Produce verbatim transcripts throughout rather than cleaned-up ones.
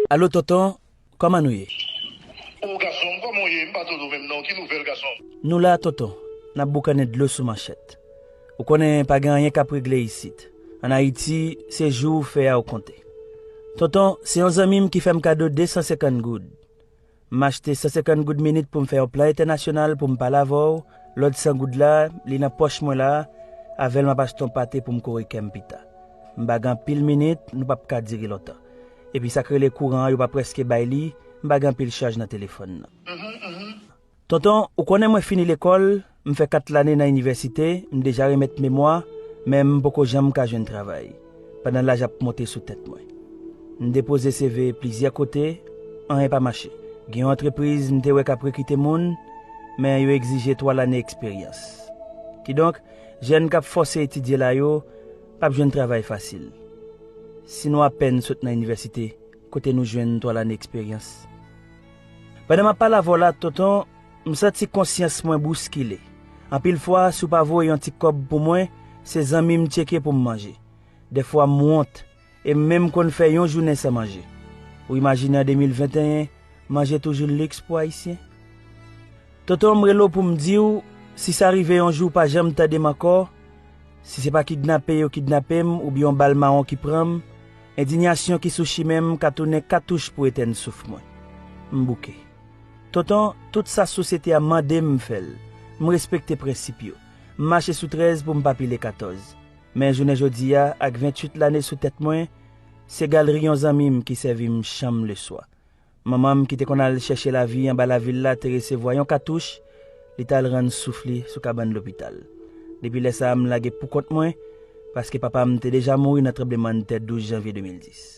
Alo, tonton, kòman nou ye? O gason m, kòman w ye? M pa tande w menm non. Ki nouvèl, gason m? Nou la, tonton. N ap boukannen dlo sou manchèt. Ou konnen pa gen anyen k ap regle isit. Ann Ayiti, se jou ou fè a ou konte. Tonton, se yon zanmi m ki fè m kado de san senkant goud. M achte san senkant goud minit pou m fè yon plan entènasyonal pou m pale avè w. Lòt san goud la, li nan pòch mwen la. Avè l m ap achte yon pate pou m kore kè m pita. M pa gen anpil minit, nou p ap ka dire lontan. Epi sa k rele kouran an, yo pa prèske bay li, m pa gen anpil chaj nan telefòn nan. Tonton, ou konnen mwen fini lekòl, m fè kat lane nan inivèsite, m deja remèt memwa, men m poko janm ka jwenn travay, pandan laj ap monte sou tèt mwen. M depoze C V plizyè kote, anyen pa mache. Gen yon antrepriz m te wè k ap rekite moun, men yo egzije twa lane eksperyans. Kidonk, jèn k ap fòse etidye la yo p ap jwenn travay fasil. Si nou apèn sot nan inivèsite, kote nou jwenn twa lane eksperyans? Pandan m ap pale avè w la, tonton, m santi konsyans mwen bouskile. Anpil fwa, si w pa voye yon ti kòb pou mwen, se zanmi m tcheke pou m manje. Dèfwa, m wont, e m menm konn fè yon jounen san manje. Ou imajine an de mil venteyen, manje toujou liks pou Ayisyen? Tonton, m rele w pou m di w, si sa rive yon jou w pa janm tande m ankò, si se pa kidnape yo kidnape m oubyen yon bal mawon ki pran m, endiyasyon ki sou chimen m ka tounen katouch pou etèn souf mwen. M bouke. Tonton, tout sa sosyete a mande m, m fè l. M respekte prensip yo. M mache sou trèz pou m pa pile katòz. Men jounen jodi a, ak venntuit lane sou tèt mwen, se galri yon zanmi m ki sèvi m chanm leswa. Manman m ki te konn al chèche lavi anba lavil la te resevwa yon katouch, li t al rann souf li sou kabann lopital. Depi lè sa a, m lage poukont mwen, paske papa m te deja mouri nan tranblemanntè douz janvye de mil dis.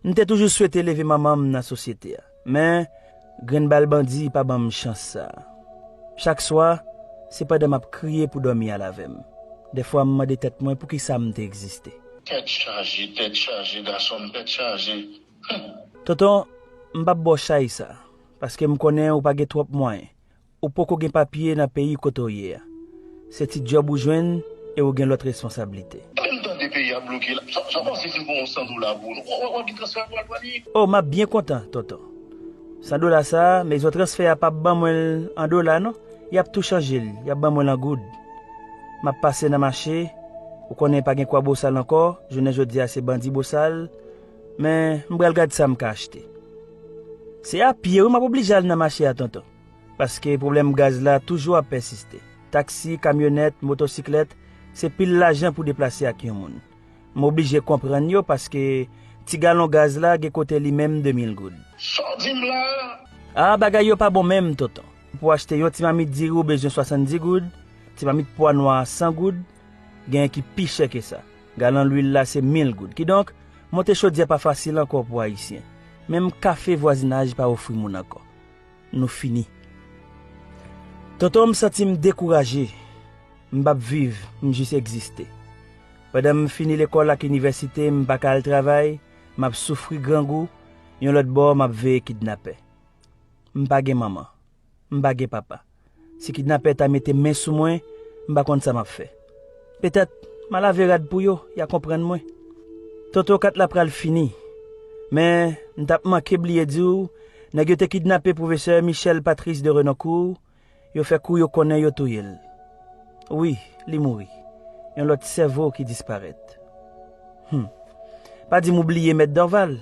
M te toujou swete leve manman m nan sosyete a, men grenn bal bandi pa ban m chans sa a. Chak swa, se pandan m ap kriye pou dòmi al avè m. Dèfwa, m mande tèt mwen poukisa m te egziste. Tèt chaje, tèt chaje, gason m, tèt chaje. Tonton, m p ap ba w chay sa, paske m konnen ou pa gen twòp mwayen. Ou poko gen papye nan peyi kote w ye a. Se ti djòb ou jwenn e ou gen lòt responsablite. Menm tande peyi a bloke la. Sa, sa w panse si m pran yon san dola pou ou? W, w, w ap gen transfè pou al pale? O, m ap byen kontan, tonton. San dola sa a, mezon transfè a p ap ban mwen l an dola, non. Y ap tou chanje l, y ap ban mwen l an goud. M ap pase nan mache, ou konnen pa gen kwa bosal ankò, jounen jodi a se bandi bosal, men m pral gad sa m ka achte. Se a pye, wi, m ap oblije al nan mache a, tonton. Paske pwoblèm gaz la toujou ap pèsiste. Taksi, kamyonèt, motosiklèt, se pil lajan pou deplase ak yon moun. M oblije konprann yo paske ti galon gaz la gen kote li menm de mil goud. Sa w di m la a? A, bagay yo pa bon menm, tonton. Pou w achte yon ti mamit diri ou bezwen swasanndis goud, ti mamit pwa nwa a san goud, genyen ki pi chè ke sa. Galon lwil la se mil goud. Kidonk, monte chodyè pa fasil ankò pou Ayisyen. Menm kafe vwazinaj pa ofri moun ankò. Nou fini. Tonton, m santi m dekouraje. M p ap viv, m jis egziste. Pandan m fini lekòl ak inivèsite, m pa ka al travay, m ap soufri grangou, yon lòt bò, m ap veye kidnapè. M pa gen manman. M pa gen papa. Si kidnapè ta mete men sou mwen, m pa konn sa m ap fè. Petèt, m a lave rad pou yo, y a konprann mwen. Tonton, kat la pral fini. Men, m t ap manke bliye di w, nèg yo te kidnape pwofesè Michel Patrice de Renoncourt, yo fè kou yo konnen yo touye l. Wi, li mouri. Yon lòt sèvo ki disparèt. Hum. Pa di m ou bliye Mèt Dorval.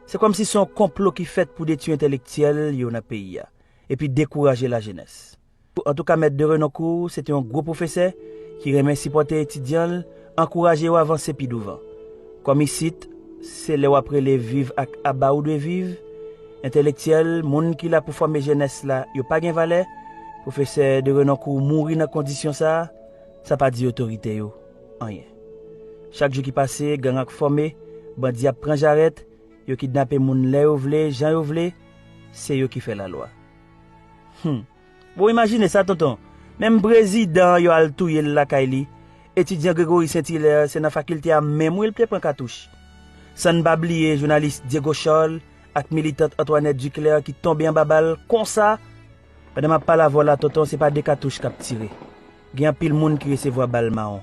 Se kòmsi se yon konplo ki fèt pou detwi entèlektyèl yo nan peyi a, epi dekouraje lajenès. Antouka, Mèt de Renoncourt, se te yon gwo pwofesè ki renmen sipòte etidyan l, ankouraje yo avanse pi douvan. Kòm isit, se lè w ap rele viv ak aba ou dwe viv, entèlektyèl, moun ki la pou fòme jenès la, yo pa gen valè, pwofesè de Renoncourt mouri nan kondisyon sa a, sa pa di otorite yo anyen. Chak jou ki pase, gang ap fòme, bandi ap pran jarèt, yo kidnape moun lè yo vle, jan yo vle, se yo ki fè lalwa. Hum. Bon, imajine sa, tonton. Menm prezidan an yo al touye l lakay li. Etidyan Gregory Saint Hilaire, se nan fakilte a menm wi l te pran katouch. San n pa bliye jounalis Diego Charles ak militant Antoinette Duclair ki tonbe anba bal konsa. Pandan m ap pale avè w la, tonton, se pa de katouch k ap tire. Gen anpil moun ki resevwa bal mawon.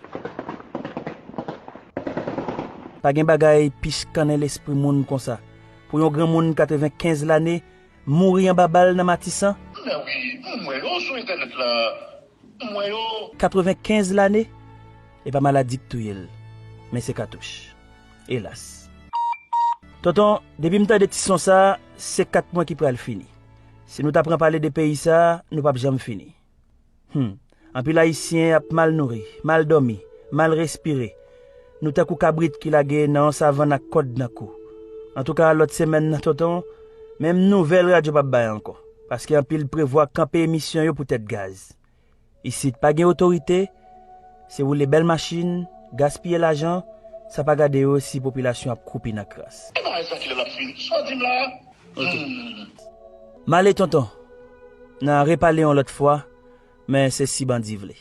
Pa gen bagay pi chikannen lespri moun konsa. pou yon granmoun katrevenkenz lane mouri anba bal nan Matisan? Men wi, m wè yo sou entènèt la. M wè yo. Katrevenkenz lane? E pa maladi k touye l, men se katouch. Elas. Tonton, depi m tande ti son sa, se kat mwen ki pral fini. Si nou ta pran pale de peyi sa, nou p ap janm fini. Hmm. Anpil Ayisyen ap mal nouri, mal dòmi, mal respire. Nou tankou kabrit ki lage nan yon savann ak kòd nan kou. Antouka, lòt semèn nan, tonton, menm nouvèl radyo p ap bay ankò. Paske anpil prevwa kanpe emisyon yo poutèt gaz. Isit pa gen otorite, se woule bèl machin, gaspiye lajan, sa pa gade yo si popilasyon ap kwoupi nan kras. E bagay sa kilè l ap fini? Sa w di m la? Ok. Hmm. M ale, tonton. N a repale yon lòt fwa, men se si bandi vle.